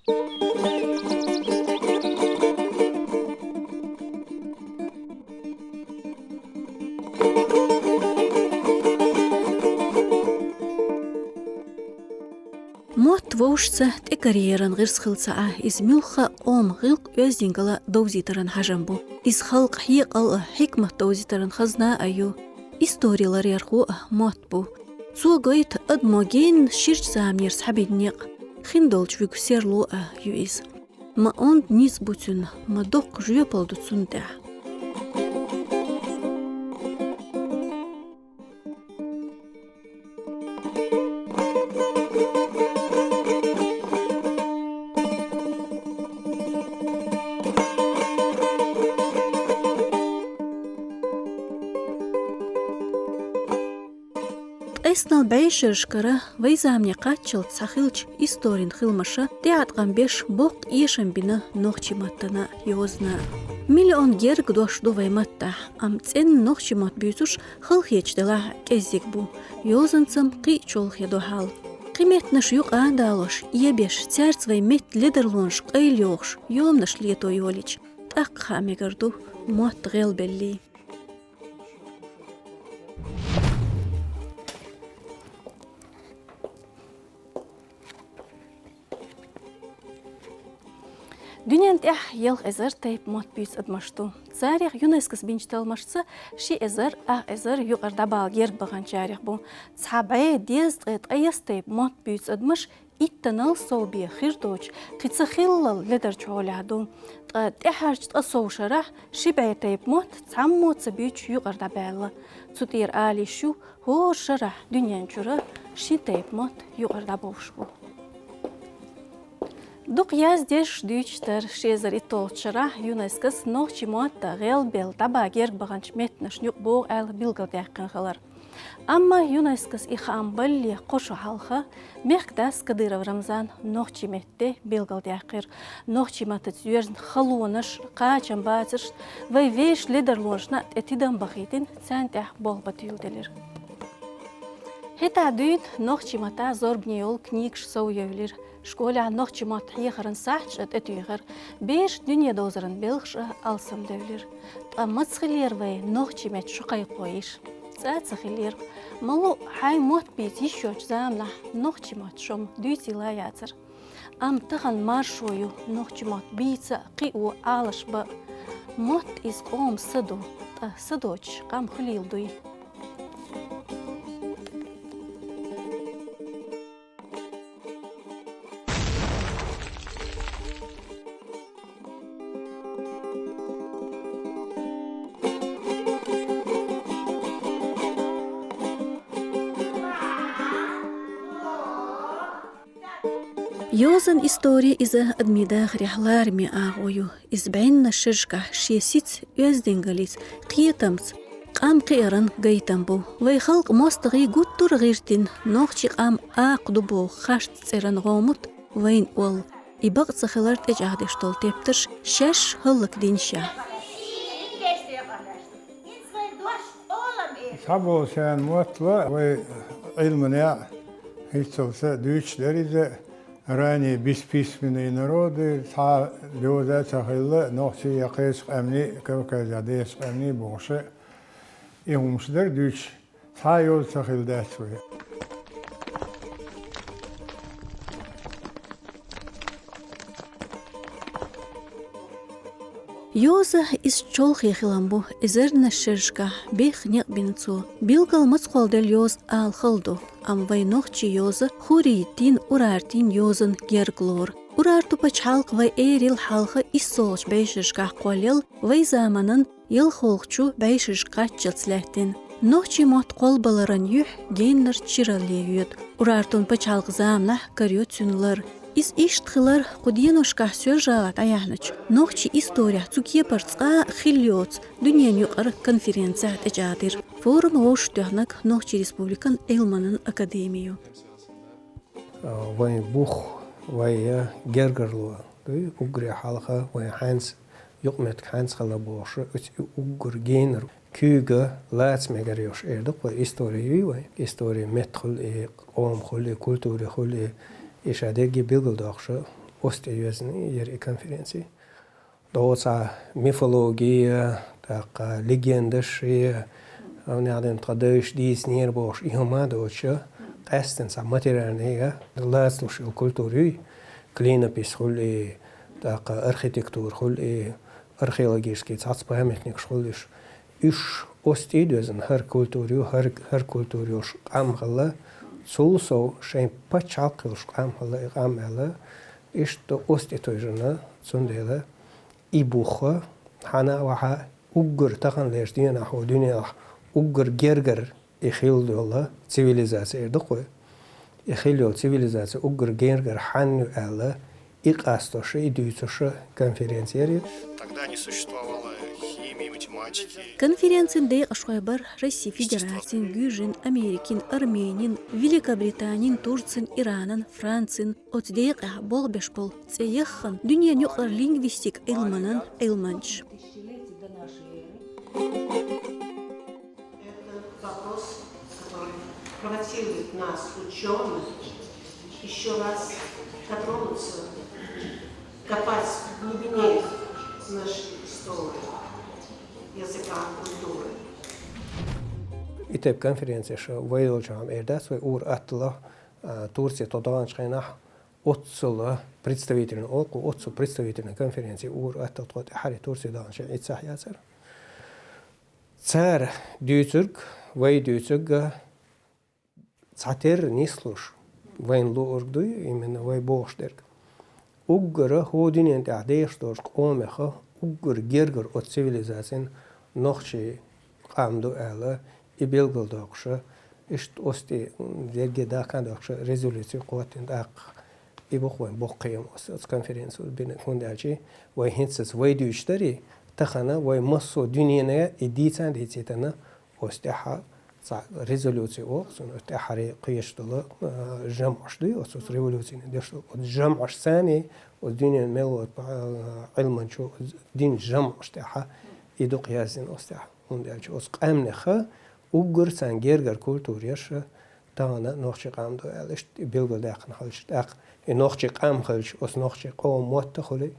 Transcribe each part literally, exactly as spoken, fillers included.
Мотт вовшашца тӀекаръяран гӀирс хилла ца Ӏа, иза муьлхха а къоман гӀиллакх-оьздангалла довзийтаран хьежам бу. Иза халкъан хьекъал а, хьикмат довзийтаран хазна а ю. Истори ларъярхо а мотт бу. Цо гойту адамо генна ширачу заманера схьабина некъ, хиндолчу вуьгу серло а ю иза. Ма онда ницкъ бу цуьнан, ма доккха жоьпалла ду цунна тӀехь. Ткъеснал бӀешерашкара вайн замане кхаччалц схьахиллачу историн хиламаша тӀеӀаткъам беш боккха эшам бина нохчийн маттана а, йозана а. Миллион герга дош ду вайн маттахь, амма цӀена нохчийн мотт буьйцуш халахеташ делахь а кӀеззиг бу. Йозанцам кхин а чолхе до хьал. Кхин меттанаш юкъа а далош, эбеш, цаьрца вайн меттан ледарлонаш къайлайохуш, йоманаш лето йолийча, тӀаккха хаа мегар ду мотт гӀелбеллий. Дуьнен тӀехь ялх эзар тайпа мотт буьйцу адамаш ду. Царех ЮНЕСКОс бинчу талламашца ши эзар ах эзар юкъара дӀабала герга баханчарех бу. Цхьа бӀе дезткъе ткъайесна тайпа мотт буьйцу адамаш иттанал сов бен хир доцуш, кхин ца хиллал ледарчу хьолехь ду. Ткъа тӀаьхьарчу ткъа сов шарахь ши бӀе тайпа мотт цхьаммо ца буьйцуш юкъара дӀабаьлла. Цу тӀера ала йиш ю, хӀора шарахь дуьнен чуьра ши тайпа мотт юкъара дӀабовш бу. Дукха яздеш, дуьйцуш дара ши эзар итталгӀачу шарахь ЮНЕСКОс нохчийн мотт а гӀелбелла дӀабала герга баханчу меттанашна юкъа богӀу аьлла билгалдаьккхина хилар. Амма ЮНЕСКОс и хаам балале кхо шо хьалха мехкан дас Кадыров Рамзана нохчийн меттан де билгалдаьккхира. Нохчийн маттаца йоьзна халонаш, кхачам бацарш, вайн вешан ледарлонашна а тӀе тидам бахийтина, царна тӀехь болх бан туьйладелира. ХӀетахь дуьйна нохчийн маттахь зорбане йолу книгаш сов евлира. Школехь нохчийн мотт хьехаран сахьташ а тӀетуьйхира, берашна дуьне довзаран белхаш а алсамдевлира. Ткъа маца хиллера вайн нохчийн меттан шо кхайкхо йиш? ЦӀа а ца хиллера. Ма луъу, хьайн мотт бийца йиш йоцчу заманахь нохчийн маттан шо-м дуьйцийла яцара. Амма тахана маршо ю нохчийн мотт бийца а, кхио а, Ӏалашбан а. Мотт иза къоман са ду, ткъа са доцуш къам хуьлийла дуй? Йозан истори иза адамийн дахарехь лараме агӀо ю. Иза бӀеннаш шерашкахь шен сица, оьздангаллица, кхетамца, къам кхиаран гайтам бу. Вайн халкъан мостагӀий гуттар а гӀиртина, нохчийн къам акха ду боху хашт цӀеран гӀомут вайна олу. И бакъ ца хилар тӀечӀагӀдеш долу тептарш шаьш хӀаллакдинчехь. Цхьаболу шайн мотт ла вай Ӏилманехь, хӀинццалц а дуьйцуш дара иза, ранее бесписьменные народы, цхьа йоза а ца хилла, нохчий я кхечу къаьмнийн, Кавказехь дечу къаьмнийн бохуш а, и хӀумаш дара дуьйцуш. Цхьа а йоза ца хилла дац вай. Йоза иза чолхе хилам бу, эзарнаш шерашкахь бехха некъ бина цо. Билггал маца кхолладелла йоза ала хала ду, амма вайн нохчийн йоза хӀора йиттийна Урартийн йозанан герга лору. Урарту пачхьалкх вайн эрал хьалха иссалгӀачу бӀешерашкахь кхоллаелла, вайн заманан ялхолгӀачу бӀешерашка кхаччалц лаьттина. Нохчийн мотт кхолбаларан юьхь геннара чиралле йоьду. Урартун пачхьалкхан заманахь карайо цуьнан лар. Иза иштта хилар кху деношкахь Соьлжа-ГӀалахь дӀаяьхьначу нохчийн исторехь цу кепара цкъа а хилла йоцу дуьненаюкъара конференцехь тӀечӀагӀдира. Форум вовшахтоьхнарг Нохчийн Республикан Ӏилманан академи ю. Вайн бух, вайн гергарло дуй, уггаре хьалха вайн хьаьнца, юкъаметтиг хьаьнца хилла бохуш, оцу уггар генара куьйга лаца мегар йолуш эр ду-кх вай, истори юй вайн. Истори меттан хуьлу и, къоман хуьлу и, культурин хуьлу и, и ша дерриге билгалдоккхуш, Оцу тӀе йоьзна яра и конференци. Доцца мифология, тӀаккха легендаш, хӀавнех ден тха дайша дийцинера бохуш, и хӀума а доцуш, къаьстина цхьа материальный а лацалуш йолу культура юй, клинопись хуьлу и, тӀаккха архитектура хуьлу и, археологический цхьацца памятникаш хуьлу уьш. Уьш оцу тӀе а доьзна хӀара культура ю, хӀара, хӀара культура йолуш къам хилла, цул сов шайн пачхьалкх йолуш къам хилла и къам аьлла, иштта оцу тӀе тевжина, цундела и бух, хьана а вахьа, уггар таханлерчу дийнахь хӀокху дуьненахь уггар гергара и хилла йолу цивилизация эр ду-кх вай. И хилла йолу цивилизация уггар гергара хьанна ю аьлла, и къастош, и дуьйцуш конференци яра. Тогда не существовало химии, математики. Конференцин декъашхой бара Россин Федерацин, Гуьйжин, Америкин, Арменин, Великобританин, Турцин, Иранан, Францин. Оцу декъехь болх беш болу цӀе яххана дуьненан юкъара лингвистик Ӏилманан Ӏилманчаш. Этот вопрос, который провоцирует нас, учёных, ещё раз дотронуться, копать в глубине нашей истории, языка, культуры. И тайпа конференцеш вай долчохь эр дац, вай ур аттала, а, Турция тхо даханчу хенахь оццул представительный, олу-кх, оццул представительный конференци ур аттала тхо тӀаьхьара Турция даханчу хенахь иццахь яцара. Цара дуьйцург, вай дуьйцург а цхьатерра нислуш, вайна луург дуй, именно вай бохуш дерг. Уггара хӀокху дуьнен тӀехь дехаш долчу къомех уггар гергара оцу цивилизацин нохчийн къам ду аьлла, и билгалдоккхуша, иштта оцу тӀе дерриге дахкан а доккхуша резолюци кхоттийна тӀаккха. И бу-кх вайн боккхаем оцу, оцу конференци бина, хӀунда аьлча вай хӀинццалц вай дуьйцуш дарий, тахана вай массо а дуьнене и дийца а дийцийтина, оцу тӀехь цхьа резолюци олу-кх цунах, тӀаьххьара кхеташ долу, а, жамӀаш дуй оцу, оцу революцине деш долу. Оцу жамӀаш царний, оцу дуьненан мел волу, а, Ӏилманчо динчу жамӀаш тӀехь и дукха яздина оцу тӀехь. ХӀунда аьлча оцу къаьмнех уггар царна гергара культура еш тахана нохчийн къам ду аьлла, иштта и билгалдаьккхина хилча, тӀаккха и нохчийн къам хилча, оцу нохчийн къоман мотт а хуьлий,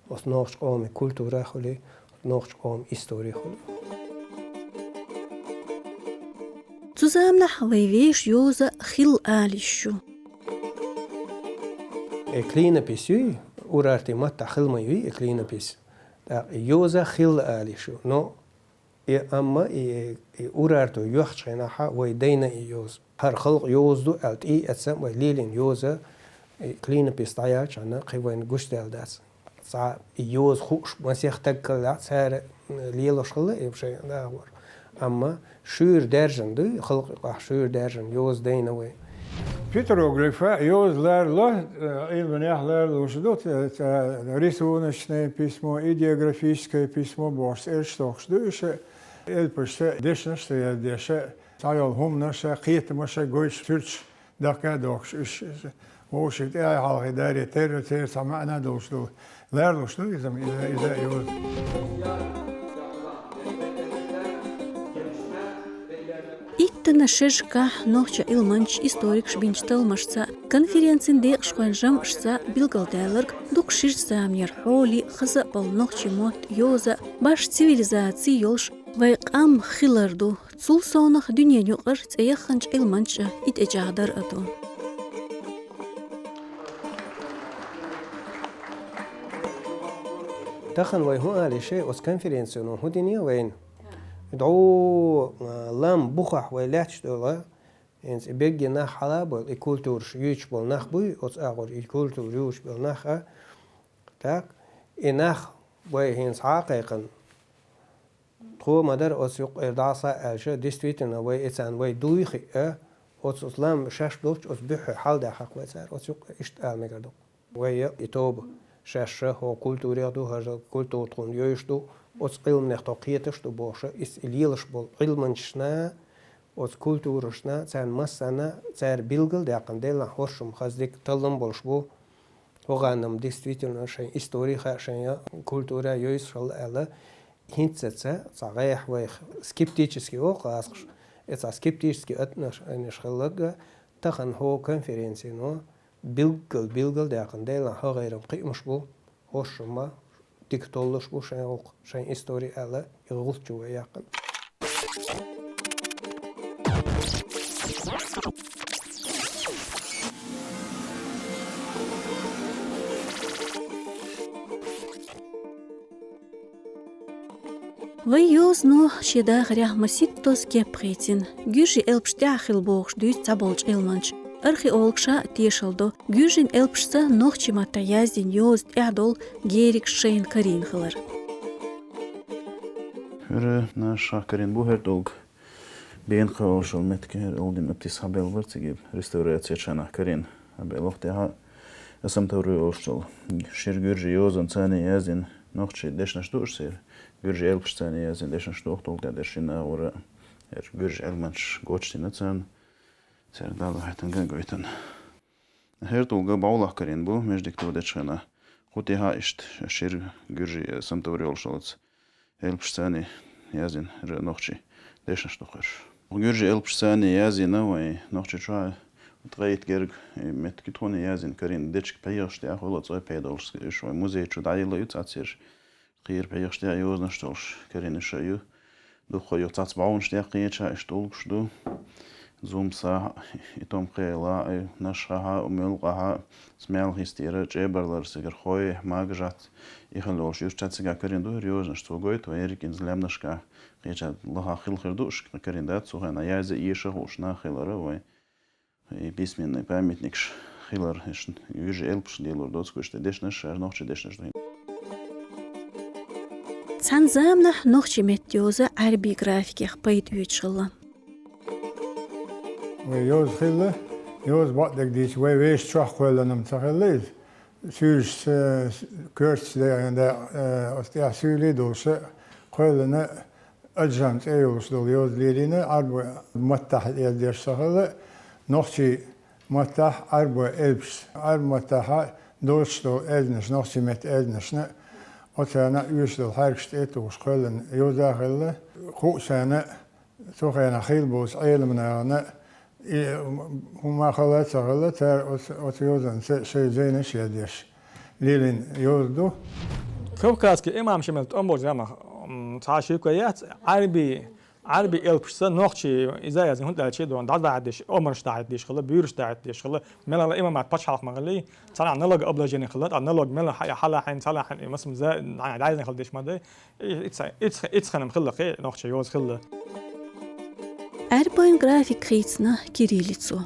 оцу нохчийн къоман культура а хуьлий, нохчийн къоман истори а хуьлий. Цу заманахь вай вешан йоза хилла ала йиш ю. Э, клинопись юй, урартийн маттахь хила ма юй и клинопись. ТӀаккха и йоза хилла ала йиш ю. Но И, амма и, и урарту йоьхчу хенахь вай дайна и йоза. ХӀара халкъан йоза ду аьлла тӀе а эцна, вай лелийна йоза, и клинопись дӀаяьлча хьуна кхин вайна гучудаьлла дац. Цхьа и йоза хууш масех стаг хиллехь, цара лелош хилла и шайн дагӀор. Амма шуьйра даьржина дуй, халкъан юкъахь шуьйра даьржина йоза дайна вай. Петроглифа йоза ларло, э, Ӏилманехь ларлуш ду, т-, т-, рисуночное письмо, идеографическое письмо бохуш цӀераш тохуш ду уьш, элпашца дешнаш ца яздеш, цхьайолу хӀуманаш, кхетамаш гойтуш, суьрташ дахка а дохуш уьш. Вовшийн тӀаьхьа хьалхе даре терра церан цхьа маьӀна долуш ду. Ларлуш ду иза, иза, иза а йоза. Иттаннаш шерашкахь нохчийн Ӏилманчаш, историкаш бинчу талламашца, конференцин декъашхойн жамӀашца билгалдаьлларг дукха шира заманера хьолий, хаза а болу нохчийн мотт, йоза а, башха цивилизаций йолуш вайн къам хилар ду. Цул совнах дуьненан юкъара цӀе яхханчу Ӏилманчаша и тӀечӀагӀдар а ду. Тахана вай хӀун ала йиш яй оцу конференцино, хӀун дине вайна? ДӀо, а, лам бухахь вай лаьтташ долу, хӀинца и берриге нах хьала а болу, и культураш юьйцуш болу нах буй, оцу агӀор и культура юьйцуш болу нах а. Так, и нах вай хӀинца хьа а кхайкхина, тхо ма-дарра оцу юккъера дӀасхьа а аьлча, действительно, вай и царна вай дуй хиъна, оцу, оцу лам шаьш долчу оцу буьххье хьалдаьхна-кх вай цара, оцу юккъе иштта ала мегар ду. Вай и тоба шаьш хӀокху культурех ду, хӀара культура тхуна йовзуш ду, оцу Ӏилманех тхо кхеташ ду бохуш, иза и лелаш болу Ӏилманчашна, оцу культурашна, царна массарна, цара билгалдаьккхина делахь, хӀорш-м хаза дика таллам болуш бу. ХӀокхарна-м действительно шайн истори хаьа, шайн культура йовзуш хилла аьлла, хӀинццаца цхьа гӀайгӀа вайх скептически олу гӀазкхаша, и цхьа скептически отношенеш хилларг а тахана хӀокху конференцино Билггал, билггал даьккхина, Делан хьагӀерам кхиамаш бу, хӀорш ма дика толлуш бу шайн гӀуллакх, шайн истори аьлла, и гӀуллакх чу вай яьккхина. Вай йозано шен дахарехь масийттаза кеп хийцина, гуьржийн элпаш тӀехь хилла бохуш дуьйцу цхьаболчу Ӏилманчаша. Археологаша а тешалла до, гуьржийн элпашца нохчийн маттахь яздина йоза тӀехь долу геригаш шайна карийна хилар. ХӀара наха карийна бу хӀара долга. Бенкха олуш йолу меттиг, хӀара Олдин Атис хьабелла бара цига, реставраци чанахь карийна хьабелла. Оха тӀехь а Самтоври олуш йолу шира гуьржийн йозанца яздина нохчийн дешнаш ду уьш церан. Гуьржийн элпашца яздина дешнаш ду оха долга дерш шина агӀора, хӀара гуьржийн Ӏилманчаша гочдина царна. Церан Далла хьаьтан ган гойтан. ХӀара долга бӀов лахкарийна бу, междик то дечхьана. Кху тӀехь а иштта шира гуьржийн Самтоври олуш йолуца элпашца яздина хӀара нохчийн дешнаш ду кхуьш. Гуьржийн элпашца яздина вайн Нохчийчохь ткъе итт герга, и меттиг тхуна яздина карийна дечиг пхьегӀаш тӀехь хуьлу цӀой пайдаллаш, уьш вайн музей чу дӀаелла ю цацераш. Кхера пхьегӀаш тӀехь йозанаш долуш карийна уьш а ю. Дуккха ю цац бӀовнаш тӀехь кхеча, иштта улгаш ду. Зум сахьа, и том кхела, и нашхахьа, у муьлкъахьа, смел хистера, чӀебарлар сигар хой, магажат, и хила йолуш юьрча цигахь карийна ду хӀара йозанаш, цо гойту вайн ерриг инза лаьмнашкахь кхеча лаха хила хир ду уьш карийна дац, цу хенахь язъе эша хууш нах хилара вайн. И письменный памятникаш хилар, иштта гуьржийн элпаш лелор доцу кхуьш тӀе дешнаш, хӀара нохчийн дешнаш ду хӀинца. Цхьана заманахь нохчийн меттан йоза Ӏаьрбийн графикех пайда оьцуш хилла. Вай йоза хилла, йоза бакъдерг дийцича, вай вешан чохь кхоьллина-м ца хилла иза. Суьйлаш, э, коьртачу де, де, э, оцу тӀехь суьйлий долуш а кхоьллина, аджам цӀе йолуш долу йоза лелийна, Ӏаьрбийн маттахь яздеш ца хилла, нохчийн маттахь Ӏаьрбийн элпашца, Ӏаьрбийн маттахь доцуш долу аьзнаш, нохчийн меттан аьзнашна, оцарна оьшуш долу хьаьркаш тӀе а тухуш кхоьллина йоза а хилла, кху а шайна Цу хенахь хилла болчу Ӏеламнахана и хӀума хала а ца хилла, цара оцу, оцу йозанца шайн зенаш а ядеш лелийна йоза ду. Кавказский имам Шамил тӀом болчу заманахь, м, цхьа шико яц, Ӏаьрби, Ӏаьрби элпашца нохчийн иза язна хӀунда аьлча дон, дӀа дахьа деш, омарш дахьа деш хилла, буьйраш дахьа деш хилла, мелла имамат пачхьалкх ма хилла, царахь налог обложение хилла, ткъа налог мелла хьа-, хьала хьайна, цала хьайна, и масам за, дӀа-, дӀайзина хилла деш ма дай. И-, ица-, ица-, ица ханам хилла кхе, нохча йоза хилла. Ӏаьрбийн график хийцина кириллицо.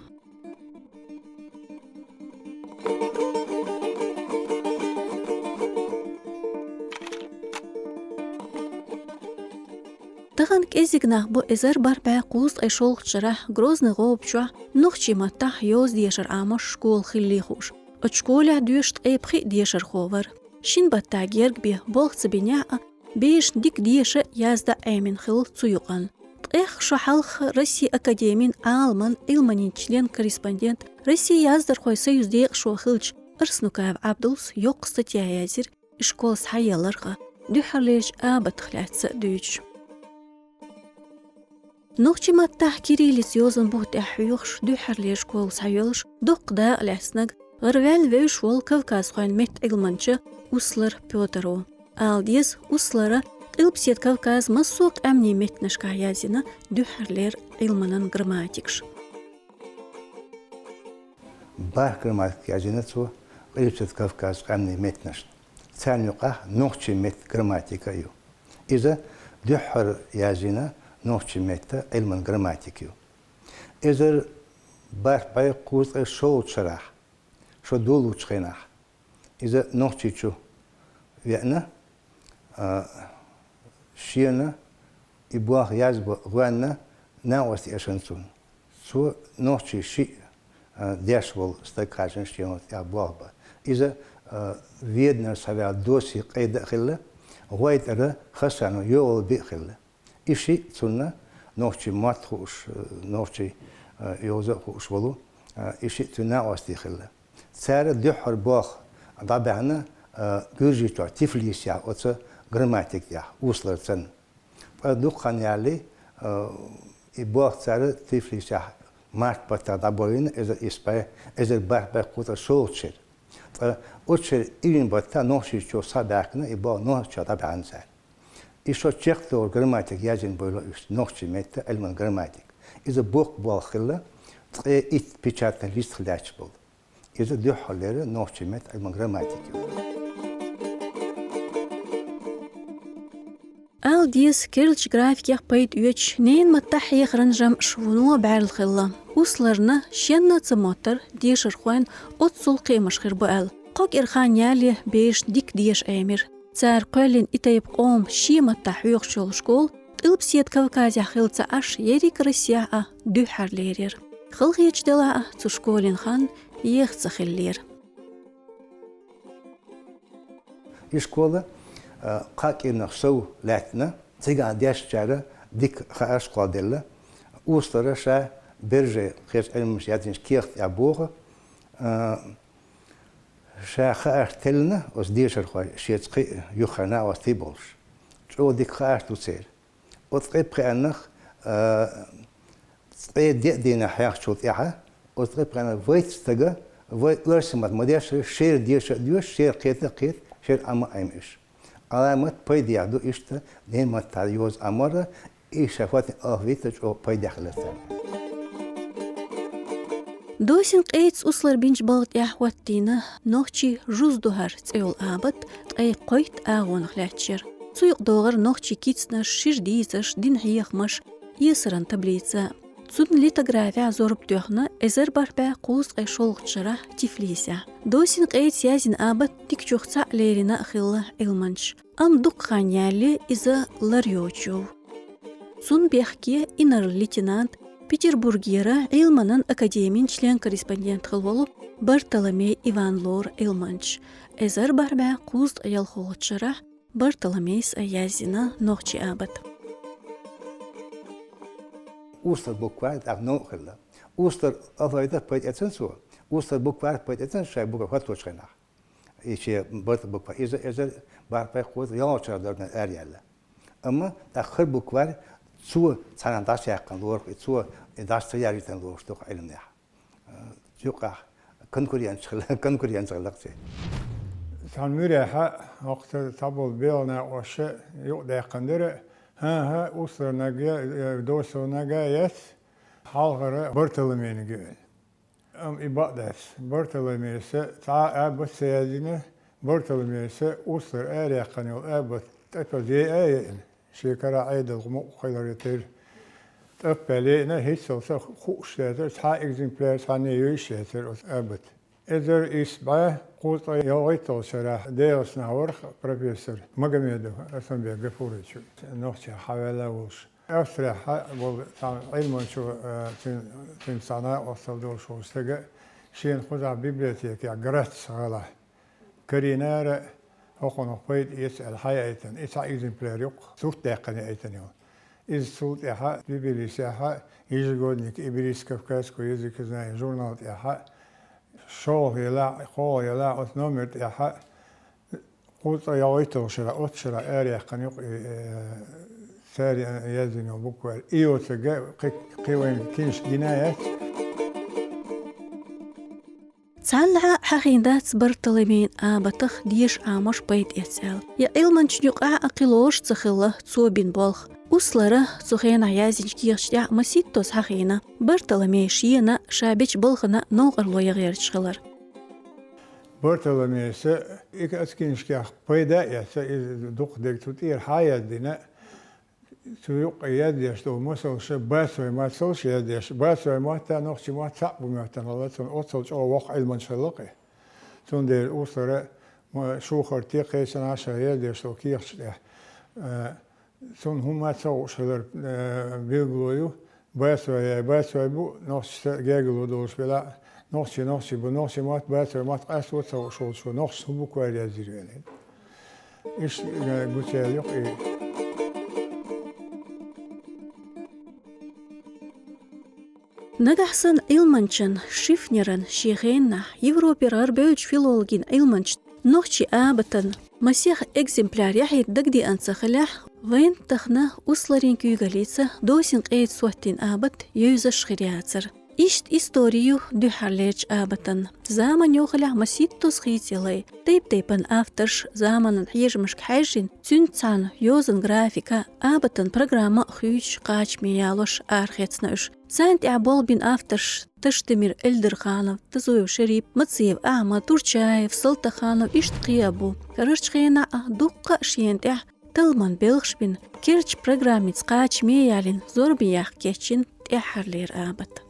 Тахана кӀезиг нах бу эзар бархӀ бӀе кхузткъе шолгӀачу шарахь Грозный гӀоба чохь нохчийн маттахь йоза дешаран Ӏамош школа хиллий хууш. Оцу школехь доьшуш ткъе пхиъ дешархо вара. Шина баттахь герга бен болх ца бинехь а, бешана дика деша а, язда а Ӏемина хилла цу юкъанна. Ткъех шо хьалха Россин академин Ӏаламан, Ӏилманийн член-корреспондент, Россин яздархойн союзан декъашхо хиллачу Арснукаев Ӏабдуллас йоккха статья язйира и школа схьаелларх а, дуьххьарлерчу абатах лаьцна а дуьйцуш. Нохчийн маттахь кириллица йозанан бух тӀехь хьоьхуш, дуьххьарлера школа схьайоьллуш доккха дакъа лаьцнарг гӀараваьлла вевзаш волу кавказхойн меттан Ӏилманча Услар Пётр ву. Ала деза, Услара Къилбаседа Кавказан массо а къаьмнийн меттанашкахь язйина дуьххьарлера Ӏилманан грамматикаш. БархӀ грамматика язйина цо Къилбаседа Кавказан къаьмнийн меттанашна. Царна юкъахь нохчийн меттан грамматика а ю. Иза дуьххьара язйина нохчийн меттан Ӏилманан грамматика ю. Эзар бархӀ бӀе кхузткъе шолгӀачу шарахь, шо долучу хенахь, иза Нохчийчу веана, а, шена и болх язбан гӀоьнна накъостий эшна цунна. Цо нохчийн шиъ, а, деш волу стаг хаьржина шен тӀехь болх бан. Иза, а, Веданара схьаваьлла Досин къайда а хилла, гӀой тӀера Хасано йогӀал би а хилла. И шиъ цунна нохчийн мотт хууш, нохчийн, а, йоза а хууш волу, а, и шиъ цуьнан накъостий хилла. Цара дуьххьара болх дӀабаьхьна, а, Гуьржийчохь Тифлисехь оцу грамматика тӀехь, Усларца. Ткъа дукха хан ялале, а, и болх цара Тифлисехь Март баттахь дӀаболийна эзар исс бӀе, эзар бархӀ бӀе кхузткъе шолгӀачу шера. Ткъа оцу шеран июнь баттахь Нохчийчу схьа а баьхкина, и болх Нохчийчохь дӀабаьхьна цара. И шо чекхдолу грамматика язйина бойла уьш, нохчийн меттан Ӏилман грамматика. Иза боккха болх хилла, ткъе итт печатный лист хила лаьтташ болу. Иза дуьххьарлера нохчийн меттан Ӏилман грамматика ю. Ала деза, керлачу графикех пайда оьцуш, ненан маттахь хьехаран жамӀаш вуно бӀаьрла хилла. Усларна шенна а ца моттара дешархойн оццул кхиамаш хир бу аьлла. Кхо кӀира хан ялале берашна дика деша Ӏемира. Цара кхоьллина и тайпа къоман шен маттахь хьоьхуш йолу школа Къилбаседа Кавказехь хилла ца Ӏаш, ерриг Россехь а дуьххьарлера яра. Халахеташ делахь а, цу школин хан еха ца хиллера. И школа, а, кхаа кӀирнах сов лаьттина, цигахь дешначара дика хаарш кхолладелла. Услара ша бержан хеза Ӏилманчаша яздинчу кехат тӀехь боху, а, ша хаарш теллина оцу дешархойн, шеца кхин а юххера накъостий болуш. ЧӀогӀа дика хаарш ду церан. Оцу ткъе пхеаннах, а, ткъе деа дийнахь хьехначул тӀаьхьа, оцу ткъе пхеаннах вайца стага, вай оьрсийн мотт ма дешшара, шера деша а доьшу, шера кхета а кхета, шера Ӏама а Ӏема уьш. Ӏаламат пайдехь ду иштта ненан маттахь йоза Ӏамор, и шайн хӀоттийна алфавит чӀогӀа пайдехь хилла царна. Досин Къейтас услара бинчу балха тӀехь хӀоттийна нохчийн «Жуз ду хӀара» цӀе йолу абат, ткъе кхойтта агӀонах лаьтташ яра. Цу юкъа догӀура нохчийн кицанаш, шира дийцарш, динан хьехамаш, эсаран таблица. Цуьнан литографехь зорба тоьхна эзар бархӀ бӀе кхузткъе шолгӀачу шарахь Тифлисехь. Досин Къейтас язйина абат дикачух цхьаъ лерина а хилла Ӏилманчаша. Амма дукха хан ялале иза лар йоцуш йовлу. Цунна бехке инарла-лейтенант, Петербургера Ӏилманан академин член-корреспондент хилла волу Бартоломей Иван лору Ӏилманчаша. Эзар бархӀ бӀе кхузткъе ялхолгӀачу шарахь Бартоломейс а язйина нохчийн абат. Услар букварь тӀаккха новкъа хилла. Услар алфавитах пайда эцна цо, услар букварь пайда эцна шайн букварь хӀотточу хенахь. И шен барта букварь иза, эзар бархӀ бӀе кхузткъе ялхолгӀачу шарахь дара араяьлла. Амма тӀаккха хӀара букварь цо цхьанхьа дӀасаяьккхина лору, и цо и дӀаса ца яьржийтина лоруш ду-кх Ӏилманехь. Юкъахь конкуренция хилла, конкуренция хилла-кх церан. Цхьана муьрехь хӀокху цхьаболу белхан накъосташа юкъадаьккхина дара: «ХӀан-хӀа, усларниг а, э, досониг а яц, хьалхара Бартоломейниг а», — аьлла. Амма и бакъ дац. Бартоломейс цхьа а абат ца язйина, Бартоломейс услар араяьккхина йолу абат тӀе тоза яйа а яйина, шен карахь Ӏедалх мукъа хиларе терра, тӀаппаьлла яйина, хӀинццалц а хууш яцара, цхьа а экземпляр цхьанне йовзуш яцара оцу абатан. Эзар исс бӀе кхузткъе ялхитталгӀачу шарахь ДегӀастанахь вара профессор Магомедов Асанбек Гафурович, нохчех хьаваьлла волуш. Австрехь волу цхьана Ӏилманчо, э, цуьнан, цуьнца цхьа накъосталла долуш волу стага шена кхузахь библиотекехь Грац гӀалахь карийнера, хӀокхунах пайда эца аьлла хьаяийтина, и цхьа экземпляр ю-кх сурт даьккхина яийтина йолу. Иза цул тӀаьхьа Тбилисехь ежегодник «Ибрис кавказского языка знания» журнал тӀехь шолгӀа ялахь, кхоалгӀа ялахь, оцу номер тӀехь кхузткъе ялхитталгӀачу шарахь, оццу шарахь араяьккхина ю-кх и, э, цара язйина йолу букварь. И йоцург кхин, кхин вайн киншка гина яц. Цхьаннахьа хьахийна дац Бартоломейн абатах деша Ӏамош пайда эцна аьлла. Я Ӏилманчун юкъахь а кхин лоруш ца хилла цо бина болх. Услара цу хенахь язйинчу кехаташ тӀехь масийттаза хьахийна Бартоломей шена а, ша бечу балхана а новкъарло ян гӀерташ хилар. Бартоломейс и оцу киншкех пайда а эцна, иза дукха дерг цу тӀера хьаяздина, цу юккъе яздеш долу масалш бацой матталш яздеш. Бацой мотт а, нохчийн мотт а цхьаъ бу моьттина хилла, цунна оццул чӀогӀа воккха Ӏилманча хилла-кх и. Цундела услара ма шухар те кхечанхьа ша яздеш долу кехаташ тӀехь, э, цунна хӀумма а ца хууш хилар, э, билгало ю. Бацой яй бацой бу, нохчашца гергарло долуш велахь а, нохчий нохчий бу, нохчийн мотт бацой мотт къасто ца хууш волчо нохчашца хӀун букварь язйира вен. Иштта, э, гучуяьлла ю-кх и. Нагахь санна Ӏилманчан Шифнеран шен хенахь Европера гӀарабевллачу филологийн Ӏилманчо нохчийн абатан масех экземпляр яхьийта дагадеана ца хилехь, вайн тахана усларийн куьйгаллица Досин Къейтас хӀоттийна абат евзаш хир яцара. Иштта истори ю дуьххьарлерчу абатан. Заман йохалехь масийттаза хийцаялай. Тайп-тайпана авторш заманан хьежамашка хьаьжжина, цуьнца цхьаьна йозан графика, абатан программа а хуьйцуш, кхачаме ялош арахецна уьш. Царна тӀехь болх бина авторш Таштемир Эльдарханов, Тазуев Шарип, Мациев Ахьмад, Турчаев, Салтаханов, иштта кхин а бу. Карарчу хенахь а дуккха а шена тӀехь талламан белхаш бина, керчу программица кхачаме ялийна, зорбанехь кечйина тӀаьххьарлера абат.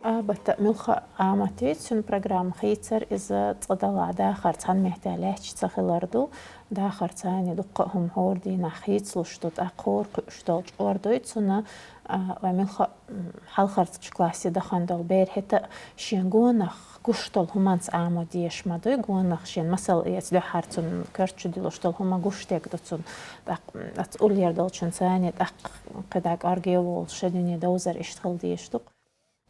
Абата муьлхха а Ӏамат ю, цуьнан программа хийцар иза цкъа-делахь дахар цхьана меттехь лаьтташ ца хилар ду. Дахар цхьана дуккха а хӀума хӀора дийнахь хийцалуш ду, тӀаккха хӀора кхуьуш долчу ордуй цунна, а, вай муьлхха а, м, хьалхарчу классе дахана долу бер хӀета а шен гонах гуш долу хӀуманца Ӏамо дезаш ма дуй, гонах шен масал эца дуьххьара цунна коьрта чу дуьллуш долу хӀума гуш дерг ду цунна. ТӀаккха, м, оцу уллера долчун цхьана тӀаккха кхидӀа кӀорге а волуш, шен дуьне довзар иштта хила дезаш ду.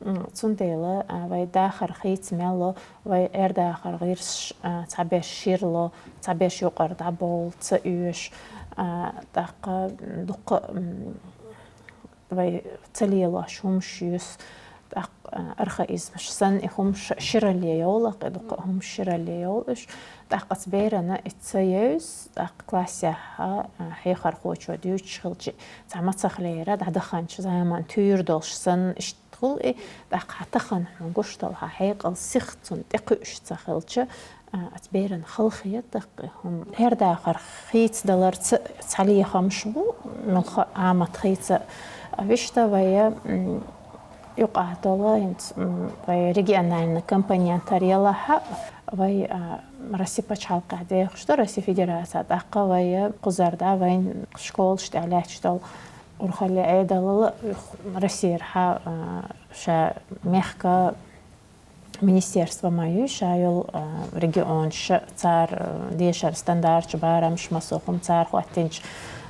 М, цундела, а, вай дахар хийца мел ло, вай Ӏер-дахар гӀирсаш, а, цхьаберш шира ло, цхьаберш юкъара дӀабовла, ца оьшу, а, тӀаккха, м, дуккха, м, вай ца лелош хӀумаш юьсу, тӀаккха, а, архаизмаш санна и хӀумаш ширалле йовлакх, и дуккха а хӀумаш ширалле йовлуш. ТӀаккха оцу берана и ца евза, тӀаккха классехь, а, хьехархочо дуьйцуш хилча, цхьа мацахлера дӀадаханчу заман туьйра долуш санна, иштта хуьлу и, тӀаккха хьан тахана хьуна гуш долу хьан хьекъал сиха цунна тӀекхуьуш ца хилча, а, оцу берана халахета даккхий хӀума. Ӏер-дахар хийцадаларца цхьа лехамаш бу, муьлхха а Ӏамат хийца. Вуьшта вай, м, юкъахь долу, хӀинца, м, вай региональный компонентара ялахь а, вай, а, Россия пачхьалкхехь дехаш ду, Россия Федерация, тӀаккха вай кхузара, да, вайн школаш тӀехь лаьтташ долу урхалле Ӏедалал Россера хьа, а, ша мехка министерство ма ю, ша йолу, а, регионаш, цара, а, дешара стандарташ, барамаш, массо а хӀума цара хӀоттийначу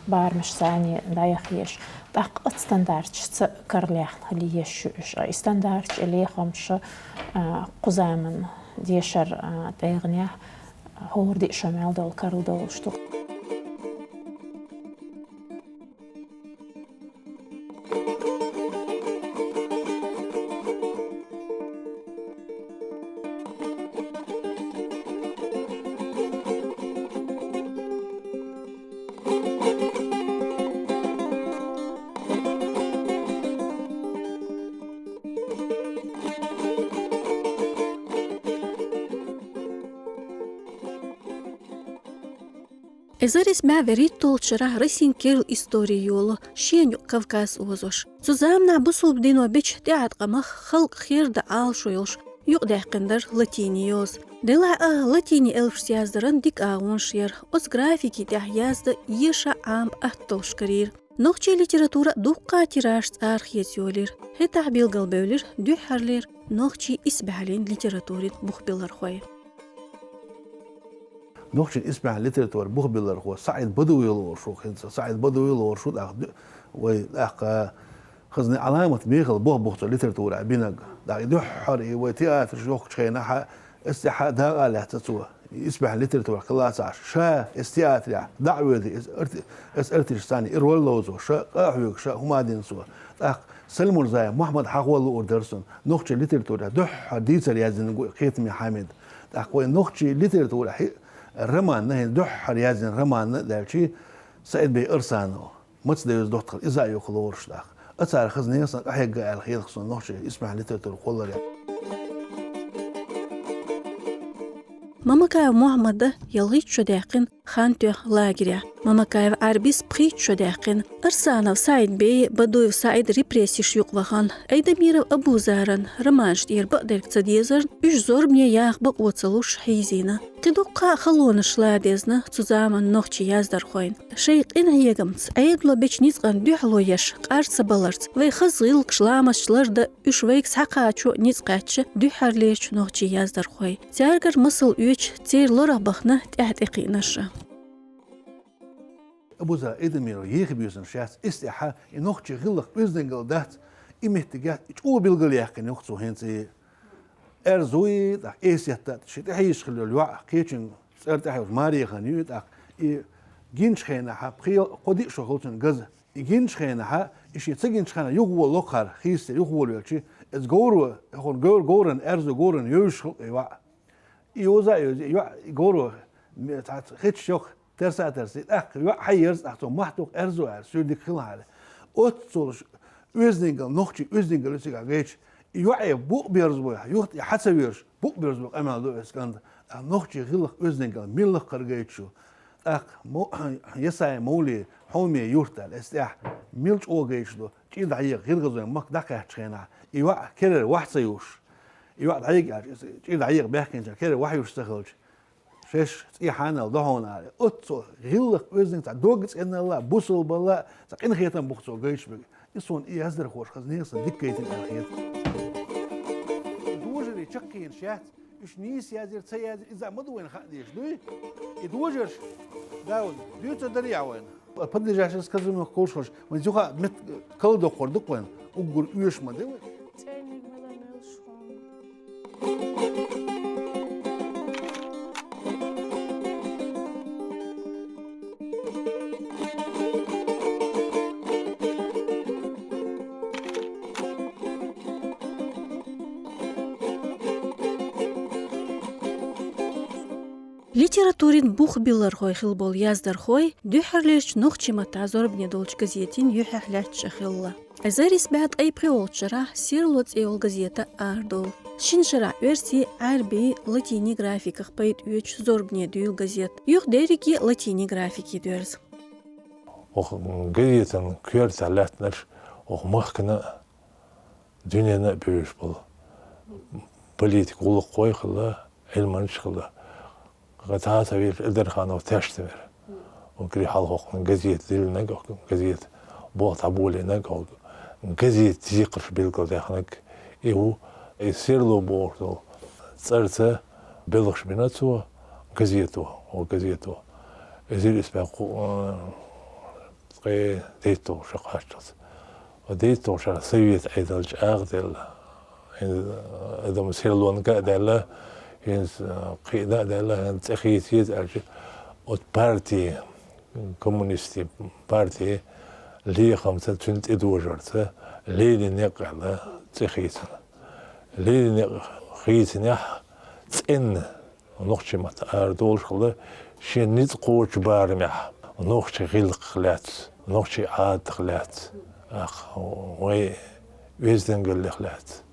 барамашца цхьаьна дӀаяхьа езаш. ТӀаккха оцу стандарташца карлаьхна хила езаш ю уьш. И стандарташ, и лехамаш, а, кху заман дешара, а, тӀегӀанехь хӀора диъ шо мел долу карладовлуш ду. Эзар исс бӀе вуьрхӀитталгӀачу шарахь Россин керла истори йолу шен юкъ Кавказ озош. Цу заманахь бусулба дино бечу тӀеӀаткъамах халкъ хер дан Ӏалашо йолуш юкъадаьккхина дара латиний йоза. Делахь а латиний элпашца яздаран дика агӀонаш яра, оцу графики тӀехь яздан еша Ӏамабан атта долуш карийра. Нохчийн литература дуккха а тиражца арахеца йолийра. ХӀетахь билгалбевлира дуьххьарлера нохчийн исбаьхьаллин литературин бухбиллархой. Нохчийн исбаьхьаллин литературин бухбиллархо СаӀид Бадуев лоруш ву хӀинца. СаӀид Бадуев лоруш ву, тӀаккха ду-, вай тӀаккха хазни Ӏаламат мехала бухбух цо литературехь бинарг. ТӀаккха и дуьххьара и вай театраш йохкучу хенахь а, эс тӀехь а дакъа лаьцна цо. Исбаьхьаллин литературехь хилла ца Ӏаш. Ша эс театрехь дӀа а воьдий, эс арти-, эс артисташца цхьаьна и роль ловзо, ша къа а хьоьгуш, ша хӀума а дина цо. ТӀаккха Салимурзаев Мухьаммад хьахо луур дара суна, нохчийн литературехь дуьххьара дийцар яздина гу-, Кхетаме Хьамид. ТӀаккха вайн нохчийн литературехь и романна, хӀинца дуьххьара яздина романна а даьлчи, СаӀид-бей Арсанов, «Маца девза доттагӀа», иза а юха лоруш тӀаккха. Ацара хаза нехан санна къахьегна аьлла хеташ суна нохчийн исбаьхьаллин литературин кхолларе. Мамакаев Мухьаммада ялхитта шо даьккхина хан тоьхна лагерехь. Мамакаев Ӏарбис пхийтта шо даьккхина. Арсанов СаӀид-бей, Бадуев СаӀид репрессеш юкъа вахана, Айдамиров Абузаран романаш тӀера бакъдерг ца дезарна, уьш зорбане яха бакъо ца луш хьийзийна. Кхин дуккха а халонаш ладезна цу заманан нохчийн яздархойн. Шайн къинхьегамца Ӏедало бечу ницкъана дуьхьало еш, къар ца баларца, вай хаза гӀиллакхаш, ламасташ лардан, уьш вайга схьакхачо ницкъ кхаьчча дуьххьарлерчу нохчийн яздархой. Цаьргара масал оьцуш, церан лорах бахана тӀаьхьа тӀекхиънарш. Абузар Айдамиров ехий буьйсанаш яц, эс тӀехь и нохчийн гӀиллакх оьздангалла дац, и меттигехь и чӀогӀа билгалъяьккхина юха цо хӀинца и. Аьрзу и, тӀаккха эсетта, ши тӀехьийзаш хилла йолу йоӀ, кхечуьнга цӀера тӀехь йолчу Марехан ю и, тӀаккха и гиначу хенахь пхи-, кхо-диъ шо хилла цуьнан газа. И гинчу хенахьа, и шен ца гинчу хенахь юхаволу локхара, хийцаде юхаволавелча, иза говро, хӀун говр-, говран аьрзу, говран йовзуш хилла и йоӀ. И йоза а йовза, и йоӀ, и говро, ме-, цхьацца хеташ йоху, терса а терса, и тӀаккха йоӀ хьаерза, тӀаккха цо мохь туху аьрзу аьлла, суьйра дика хилла хьара. Оццул оьздангалла, нохчийн оьздангалла ю цигахь гайташ, и йоӀе букъ берзабой, юха и хьа ца везаш, букъ берзабой къамел ду оцу кӀанта, а нохчийн гӀиллакх-оьздангалла милла лакхара гайташ ю. ТӀаккха мо-, Ясай-Мовле, Хьоме юрт аьлла, эцу тӀехь милла чӀогӀа гайташ ду, чӀир дӀаеха, гӀиргӀазойн махка дӀакхаьччу хенахь, и йоӀ керара вахь ца юуш, и йоӀ дӀаега аьлча, иза чӀир дӀаеха баьхкинчара керара вахь юуш ца хилча, шаьш цӀий хьанал до хьуна аьлла. Оццул гӀиллакх-оьздангалла, цхьа дог цӀеналла, бусалбалла, цхьа къинхетам бу-кх цо гайташ берг. И суна и яздархоша хаза нехан санна дика гайтина аьлла хета. И дожарий чаккхенаш яц, уьш нийса язйира, ца язйира, иза а ма ду вайна хаа дезаш, дуй? И дожарш, да, вайна дуьйцур дарий ахь вайна? Подлежащее сказуемое кхочуш, вайн юха мет кала доккхур ду-кх вайн, уггар оьшуш ма ду вай. ЦӀениг мала мел шуна. Литературин бух биллархой хилла болу яздархой дуьххьарлерчу нохчийн маттахь зорбане долчу газетийн юьххьехь лаьтташ а хилла. Эзар исс бӀе ткъе пхоьалгӀачу шарахь «Серло» цӀе йолу газета арадолу. Шина шарахь оьрсийн, Ӏаьрбийн, латинийн графиках пайда оьцуш зорбане дуьйлу газета. Юха дерриге а латинийн графике доьрзу. Оха газетан коьртехь лаьттинарш оха махкана а, дуьненна а бевзаш болу политик гӀуллакххой а хилла, Ӏилманчаш а хилла. Цхьа а ца вийраш Эдерханов Таштамир. Уггаре хьалха хӀокхунна газета диллинарг, хӀокхунна газета болх дӀаболийнарг, хӀокху газета декхарш билгалдаьхнарг и ву, и «Серло» бохуш долу цӀарца белхаш бина цо газето, хӀокху газето. Эзар исс бӀе кху-, ткъе дейтталгӀа шо кхаччалц. Ткъа дейтталгӀа шарахь совет Ӏедал чӀагӀделла. ХӀинца адам «Серлонга» а даьлла, хӀинца кхин а даьлла, хӀинца цӀе хийца еза аьлча, оцу партии, коммунистийн партии лехамца, цуьнан тӀедожарца «Ленин некъ» аьлла цӀе хийцина. «Ленин некъ» хийцинехь цӀенна нохчийн маттахь арадолуш хилла, шен ницкъ кхочу барамехь, нохчийн гӀиллакхах лаьцна, нохчийн Ӏадатах лаьцна, ах, вайн оьздангаллех лаьцна,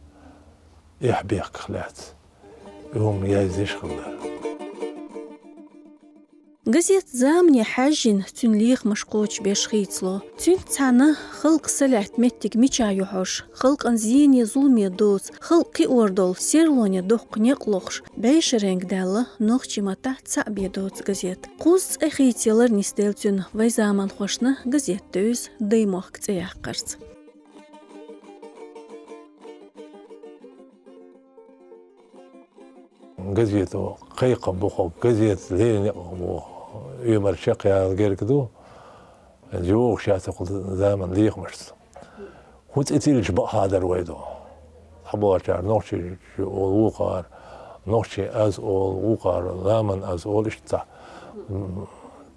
эхь-бехках лаьцна и хӀума яздеш хилла. Газет замане хьаьжжина, цуьнан лехамаш кхочушбеш хийцало. Цуьнца цхьаьна халкъ са лаьтта меттиг мичахь ю хьожуш, халкъан зене, зуламе доцу, халкъ кхиор долу «Серлоне» доккха некъ лохуш, бӀешеренга даьлла, нохчийн маттахь цхьаъ бен доцу газет. Кхузза цӀе хийцаялар нисделла цуьнан вайн заманхошна газет девза «Даймохк» цӀе яккхарца. Газето кхайкхам бу хӀокху, газета леррина некъ бу хӀокху, оьмар чекхъяла герга ду, йогӀуш яц хӀокху заман лехамашца. ХӀун цӀе тиллича бакъахьа дара вай ду. Цхьаболчара нохчий олу, вукхара нохчийн аз олу, вукхара ламан аз олу, иштта цхьа, м,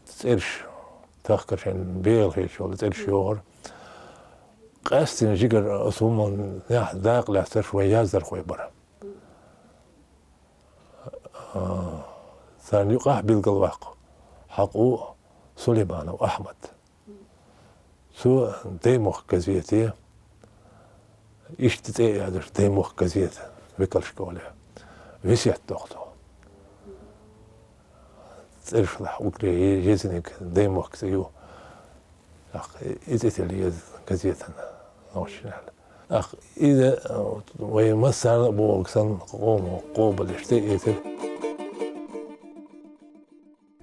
цӀераш тахкар шайн бегӀалхийчу йолу цӀераш йохура. Къаьсттина жигара оцу хӀуманехь дакъа лаьцнарш вайн яздархой бара. А, царна юкъахь билгалваккха хьакъ ву Сулейманов Ахьмад. Цо «Даймохк» газете, иштта цӀе а яздеш, «Даймохк» газета, векалш кӀоле, весет доху цо. ЦӀершлахь уггаре е-, езаниг «Даймохк» цӀе ю. ТӀаккха и цӀе тилла еза газетана нохчашна аьлла. ТӀаккха иза, э, вай массарна а бохург санна, къомо къобалдеш тӀеэцира.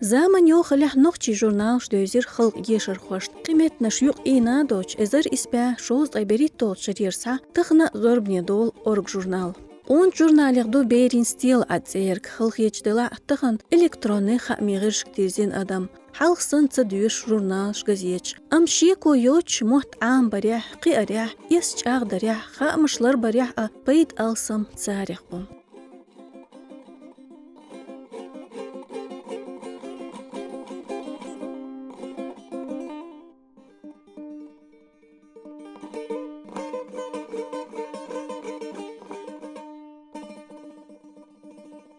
Заман йохаллехь нохчийн журналаш девзира халкъан дешархошна. Къинхетамаш юкъа ийна а доцуш, эзар исс бӀе шовзткъе берхӀитталгӀачу шарера схьа тахана а зорбане долу «Орга» журнал. Къоначу журналех ду «Берийн стела» аьлла цӀе ерг, халахеташ делахь а, тахана электронный хаамийн гӀирсашка дирзина адам. Хьалха санна ца доьшу журналаш, газеташ. Амма шеко йоцуш, мотт Ӏамабарехь, кхиарехь, эс чӀагӀдарехь, хаамаш ларбарехь а пайда алсам царех бу.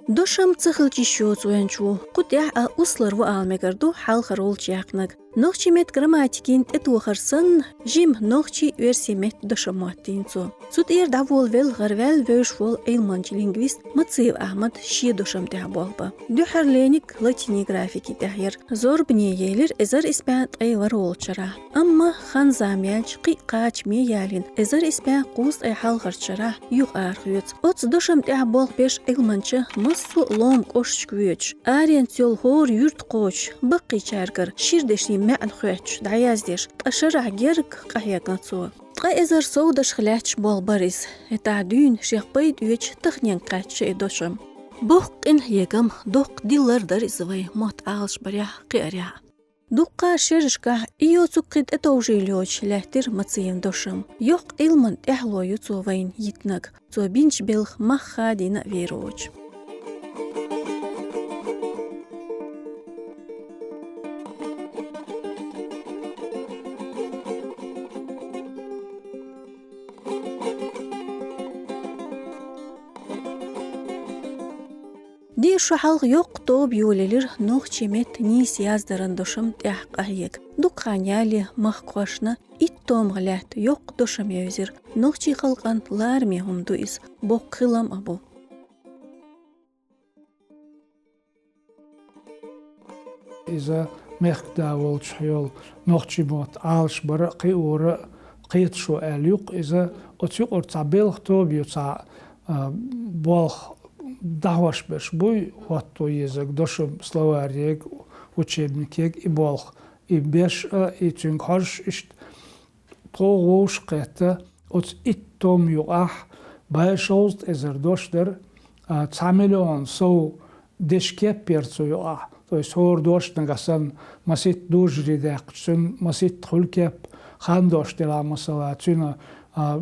Дошам ца хилча йиш йоцу вайначо, кху тӀехь а услар ву ала мегар ду хьалхара волчу яьккхинарг. Нохчийн меттан грамматикин тӀетохар санна, жима нохчийн, оьрсийн меттан дошам моттийна цо. Цу тӀера дӀаволавелла гӀараваьлла вевзаш волу Ӏилманча лингвист Мациев Ахьмад шен дошам тӀехь болх бан. Дуьххьара леринарг латинийн графикин тӀехь яра. Зорбане елира эзар исс бӀе ткъе ворхӀалгӀачу шарахь. Амма хан-зама яьлча, кхин а кхачаме ялийна, эзар исс бӀе кхузткъе хьалхарчу шарахь юха арахоьцу. Оцу дошам тӀехь болх беш Ӏилманча массо а лома кӀошташка воьдуш, аренца йолу хӀора юрт кхочуш, баккхийчаьргара шира дешнийн маьӀна хоьттуш, дӀаяздеш, ткъа шарахь герга къахьегна цо. Ткъа эзар сов дашах лаьтташ болх бара иза. ХӀетахь дуьйна шех пайда оьцуш таханенга кхаьчна и дошам. Боккха къинхьегам, доккха дилар дара иза вайн мотт Ӏалашбарехь, кхиарехь. Дуккха а шерашкахь и йоцург кхин тӀетовжийла йоцуш лаьттира Мациевн дошам. Йоккха Ӏилманан тӀаьхьало ю цо вайна йитинарг, цо бинчу белхан мах хадийна а вер воцуш. Дийна шо хьалха йоккха тоба йолаелира нохчийн меттан нийса яздаран дошам тӀехь къахьега. Дукха хан ялале махкахошна итт томах лаьтта йоккха дошам евзира. Нохчийн халкъан лараме хӀума ду иза, боккха хилам а бу. Иза мехкда волчохь йолу нохчийн мотт Ӏалашбар а, кхиор а, кхеташо аьлла ю-кх иза. Оцу юкъара цхьа белхан тоба ю, цхьа, а, болх дӀахьош берш буй, хӀотто езарг, дошам, словарь ега, учебник ега, и болх, и беш а, и цуьнга хьожуш иштта. Тхо вовшах кхетта, оцу итт тома юкъахь бӀе шовзткъа эзар дош дара, а, цхьа миллион сов дешан кеп яра цу юкъахь. То есть хӀора дош нагахь санна маситта дужаре даьккхича, цуьнан маситта хуьлу кеп, хан дош делахь, масала, цуьнан, а,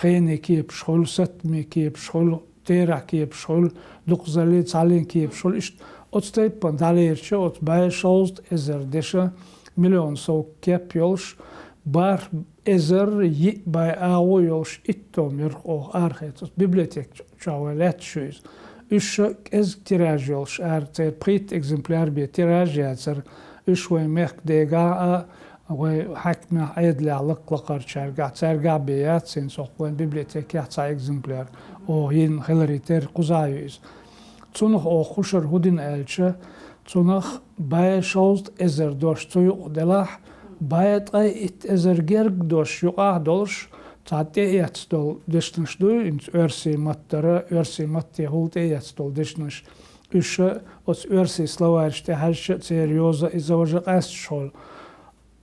хенийн кепаш хуьлу, сатмийн кепаш хуьлу, терахьан кепаш хуьлу, дукхазаллин, цхьаллин кепаш хуьлу, иштта оцу тайпана дӀалерча, оцу бӀе шовзткъа эзар дешан миллион сов кеп йолуш, бархӀ эзар йиъ бӀе агӀо йолуш итт тома яра оха арахецна. Оцу библиотека чохь вайн лаьтташ ю иза. Уьш ша кӀезиг тираж йолуш ара, церан пхийтта экземпляр бен тираж яцара. Уьш вайн мехкан дегахь а, вайн хьаькамехь, Ӏедалехь лакха-лакхарчаьргахь, цаьргахь бен яц хӀинца хӀокху вайн библиотекехь цхьа экземпляр. Оха йина хиларе терра кхузахь ю иза. Цунах оха хӀун шара хӀун дина аьлча, цунах бӀе шовзткъа эзар дош цу юкъа делахь, бӀе ткъе итт эзар герга дош юкъахь долуш, цхьа тӀеэцна долу дешнаш дуй, хӀинца оьрсийн маттара, оьрсийн матте хӀула тӀеэцна долу дешнаш. Уьш ша оцу оьрсийн словарьш тӀе хьаьжча а, церан йоза а, иза важа а къаьсташ хуьлу.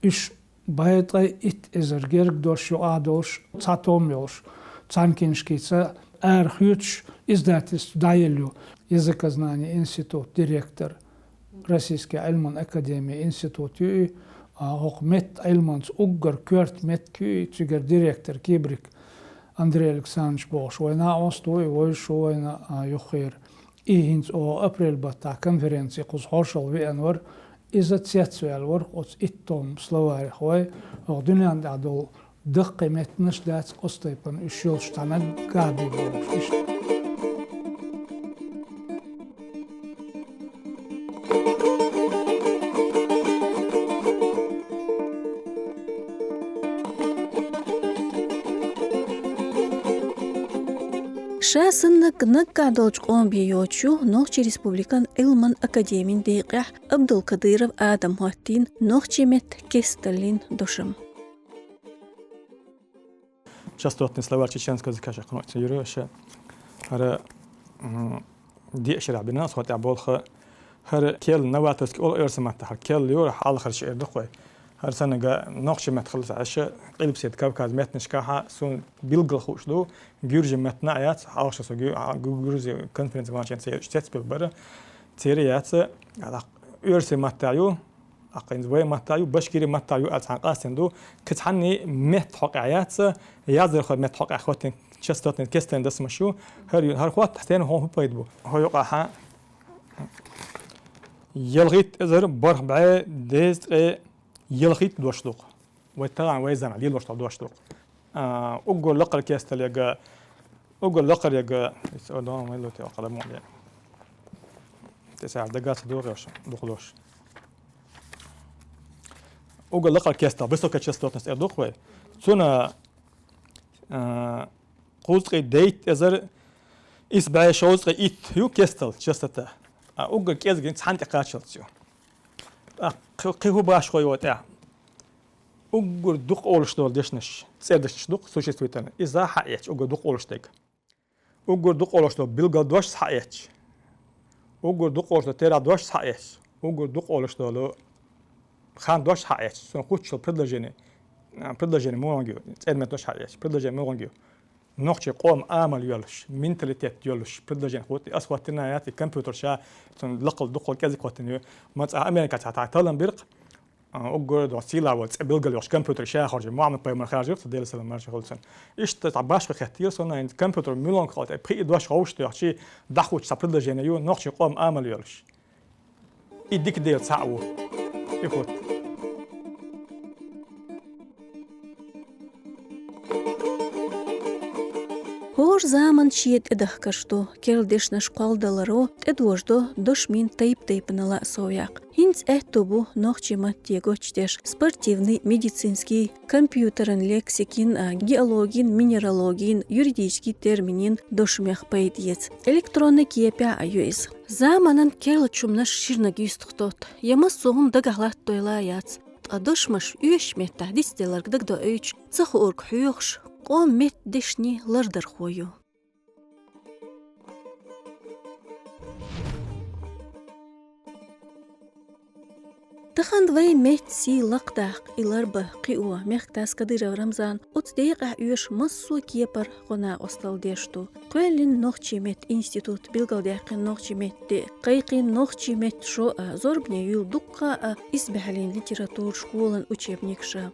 Уьш бӀе ткъе итт эзар герга дош юкъахь долуш цхьа тома йолуш, цхьана киншкица арахоьцуш издательство дӀаелла ю. Языкознание институт, директор, Российский Ӏилман академин институт ю и, а, хӀокху меттан Ӏилманца уггар коьрта меттиг ю и, цигара директор Кибрик Андрей Александрович бохуш вайна а оьсту и, вовзуш ву вайна, а, юххера. И хӀинца оха апрель баттахь конференци кхуза хьошалгӀа веана вара, иза цецваьлла вара оцу итт тома словарьх вай, оха дуьнен тӀехь долу даккхий меттанаш дац оцу тайпана уьш йолуш цхьа наггахь бен бохуш иштта. Ша саннаг наггахь долчу къоман бен йоцуш ю Нохчийн Республикан Ӏилман академин декъехь Абдулкадыров Адама хӀоттийна нохчийн меттан кесталлин дошам. Частотный словарь чеченского языка ша кхунойца юра ша. ХӀара, м, диъ шарахь бина, со тӀехь болх. ХӀара керла, новаторский олу оьрсийн маттахь, хӀара керла юра, хьалхара шиъ эр ду-кх вай. ХӀара саннага нохчийн меттан хилла ца Ӏаш, Къилбаседа Кавказ меттанашкахьа суна билггал хууш ду, гуьржийн меттан а яц, хьалха со гу-, а, гу-, гуьржийн конференци ванчен церан цецбелла бара. Церан яц, а, оьрсийн маттахь ю, Аккхинца вай маттахь ю, башкирийн маттахь ю аьлла цхьаьна къастийна ду. Кхин цхьанний меттан хьокъехь яц, яздархойн меттан хьокъехь хӀоттийна частотный кесталлин досамаш ю. ХӀара ю, хӀара хӀотта стенна хӀун, хӀун пайда бу? ХӀо юкъахьа ялхитта эзар бархӀ бӀе дезткъе ялхитта дош ду-кх. Вай тахана вай заманахь лелош долу дош ду-кх. А, уггар лакхара кесталлин яга, уггар лакхара яга, ис о дон вай лоте о кхаламон де. Те сар дагаса догӀош, духлош. Угар лакхара кестал, высокая частотность эр ду-кх вай. Цунна, а, кхузткъеи дейтта эзар исс бӀе шовзткъеи итт ю кестал, частота. А угар кӀезига цхьан тӀе кхаччалц ю. А кхы, кхы хӀу башхо йо тӀехь? Уггар дукха олуш долу дешнаш, цӀердешнаш ду-кх существительное. Иза хьаэцча, уггар дукха олуш дерг. Уггар дукха олуш долу билггал дош схьаэцча. Уггар дукха олуш долу терахь дош схьаэцча. Уггар дукха олуш долу хан дош схьаэцча. Цунна хуттуш йолу предложение, а, предложение муха ю, цӀерметан дош схьаэцча. Предложение муха ю. Нохчийн къоман амал йолуш, менталитет йолуш предложение хӀутту. Ас хӀоттийна яц, и компьютер ша цунна лакхал дукха кӀезиг хӀоттийна ю. Ма цкъа Америка цхьа таллам бира-кх, а, уггар доху сийлахь волу цӀе билггал йолуш компьютер ша хоржу. Мухьаммад-пайхамар харжийра цо, Делан салам маршалла хуьлда цунна. Иштта цхьа башхо хеттера со, найн компьютер муьлханга хӀотта, пхи дош ховшуш доьхчий, дӀахӀуттуш цхьа предложение ю, нохчийн къоман амал йолуш. И дика дела цхьаъ ву. И хӀутту. ХӀора заман шен тӀедахкарш ду, керла дешнаш кхолладаларо тӀедожадо дошмийн тайп-тайпанала совъяккха. ХӀинца аьтту бу нохчийн матте гочдеш спортивный, медицинский, компьютеран лексикин а, геологин, минералогин, юридический терминин дошамех пайда эца. Электронный кепехь а ю иза. Заманан керлачу хӀуманаш ширниг юьстахтотту, я массо а хӀума дагахь латтадойла яц. Ткъа дошамаш оьшучу меттехь дицделларг дагадоуьйтуш, ца хуург хьоьхуш, къоман меттан дешнийн лардархо ю. Тахана вайн меттан сий лакхадаккха, и ларбан кхио мехкдас Кадыров Рамзан оцу декъехь оьшу массо а кепара гӀо-накъосталла деш ду. Кхоьллина нохчийн меттан институт, билгалдаьккхина нохчийн меттан де, кхайкхийна нохчийн меттан шо а, зорбане юьллу дуккха а исбаьхьаллин литература школан учебникаш а.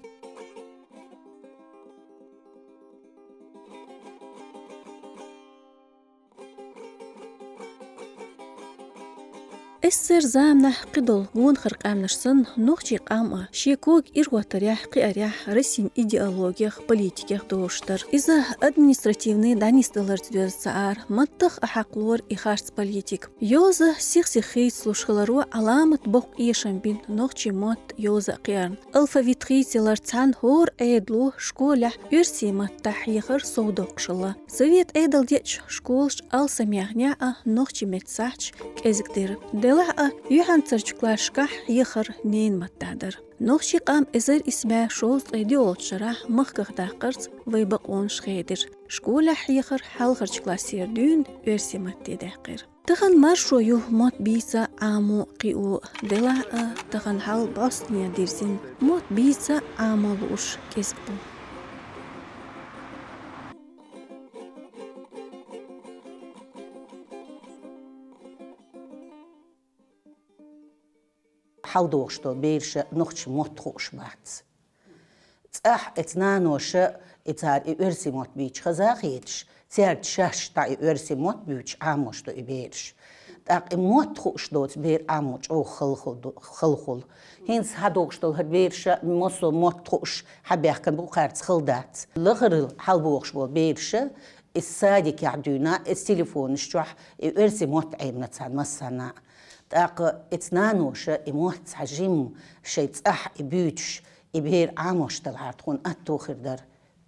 СССР заманахь кхидолу гонахара къаьмнаш санна, нохчийн къам а шен кога ирахӀоттарехь, кхиарехь Россин идеологех, политикех долуш дара. Иза административный дӀанисдаларца доьзна ца Ӏара, маттах а хьакхалора и харц политика. Йоза сих-сиха хийцалуш хиларо Ӏаламат боккха эшам бина нохчийн мотт йоза а кхиарна. Алфавит хийцаяларца цхьаьна хӀора Ӏедало школехь оьрсийн маттахь хьехар совдоккхуш хилла. Совет Ӏедал деача школаш алсамъяьхнехь а, нохчийн меттан сахьташ кӀезиг дира. Делахь а, юьхьанцарчу классашкахь хьехар ненан маттахь дара. Нохчийн къам эзар исс бӀе шовзткъе диъолчу шарахь махках даккхарца вайн бакъонаш хедира. Школехь хьехар хьалхарчу классера дуьйна оьрсийн матте даьккхира. Тахана маршо ю мотт бийца а, Ӏамо а, кхио а. Делахь а, тахана хьал бӀостанехьа дирзина, мотт бийца а, Ӏамо а лууш кӀезиг бу. ХьалдогӀуш долу бераша нохчийн мотт хууш бац. ЦӀахь эцу наноша и цара и оьрсийн мотт бийча хаза а хеташ, цаьрца шаьш дӀа и оьрсийн мотт буьйцуш Ӏамош ду и бераш. ТӀаккха и мотт хууш доцу бер Ӏамо чӀогӀа хала хуьлу, хала хуьлу. ХӀинца хьадогӀуш долу хӀара бераша массо а мотт хууш хьабаьхкина бу, кхарца хала дац. Лахарал хьалабогӀуш болу бераша и садикехь дуьйна, и телефонаш чохь и оьрсийн мотт Ӏемина царна массарна а. ТӀаккха эцу наноша и мотт цхьа жимма шайн цӀахь и буьйцуш, и бер Ӏамош далахьара тхуна аьтто хир дара.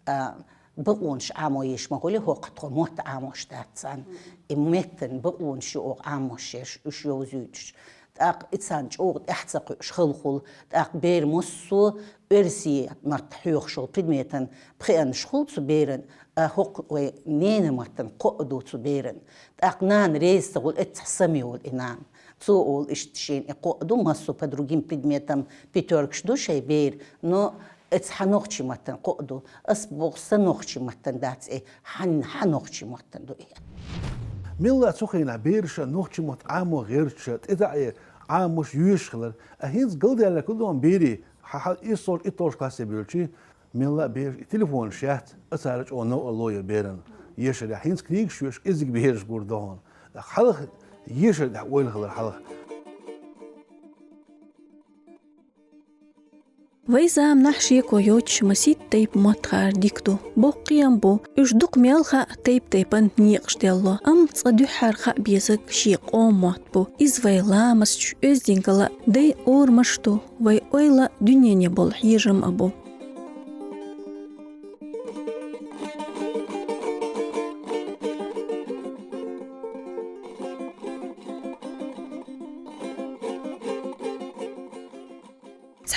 А, бакъонаш Ӏамо еш ма хуьлу, хӀокху тхо мотт Ӏамош дац царна. И меттан бакъонаш ю оха Ӏамош ерш, уьш йовзуьйтуш. ТӀаккха и царна чӀогӀа тӀаьхьа ца кхуьуш хала хуьлу. ТӀаккха бер массо а оьрсийн мотт хьоьхуш йолу предметан пхиъанаш хуьлу цу беран, а хӀокху вайн ненан маттан кхоъ ду цу беран. ТӀаккха нана реза ца хуьлу, эццахь самайолу и нана. Цо олу иштта шена и кхоъ ду, массо а по другим предметам пятёркаш ду шайн бер, но эццахь нохчийн маттан кхоъ ду. Ас боху, сан нохчийн маттан дац и, хьан, хьан нохчийн маттан ду и. Мелла а цу хенахь бераша нохчийн мотт Ӏамо гӀерташ, тӀетаӀе Ӏамош, йоьшуш хилар. А хӀинца галдаьлларг хӀун ду, берийн, хьан, хьан иссолгӀа, итталгӀа классе боьлчий, мелла а бераш и телефонаш яц, а цара чӀогӀа новкъарло йо беран, ешарехь. ХӀинца книгаш йоьшуш кӀезиг бераш гур ду хьуна. Хьалха ешар тӀехь ойла хилар хьалха. Вай заманахь шеко йоцуш масийтта тайпа мотт хаар дика ду. Боккха кхиам бу, уьш дукха мел хаьа тайп-тайпана некъаш делла. Амма цкъа дуьххьара хаа безарг шен къоман мотт бу. Иза вай ламасташ, оьздангалла а, дайн орамаш а ду, вай ойла а, дуьнене болу хьежам а бу.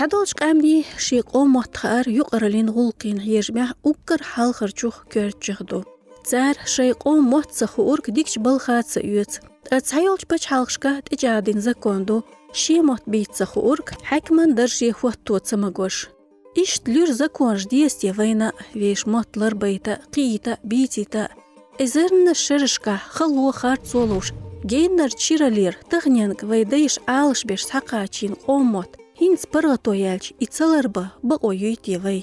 Цхьадолчу къаьмнийн шен къоман мотт хаар юкъараллин гӀуллакхийн хьежамехь уггар хьалхарчух коьртачух ду. Цара шайн къоман мотт ца хуург дикачу балха ца оьцу. Ткъа цхьайолчу пачхьалкхашкахь тӀечӀагӀдина закон ду, шен мотт бийца ца хуург хьаькаман дарже хӀотто ца магош. Иштта луьра законаш деза те вайна а, вешан мотт ларбайта а, кхиийта а, бийцийта а? Эзарнаш шерашкахь хало, харцо ловш, геннара чираллера таханенга вай дайша Ӏалашбеш схьакхачийна къоман мотт хӀинца паргӀато яьлча, и ца ларбан бакъо юй те вай?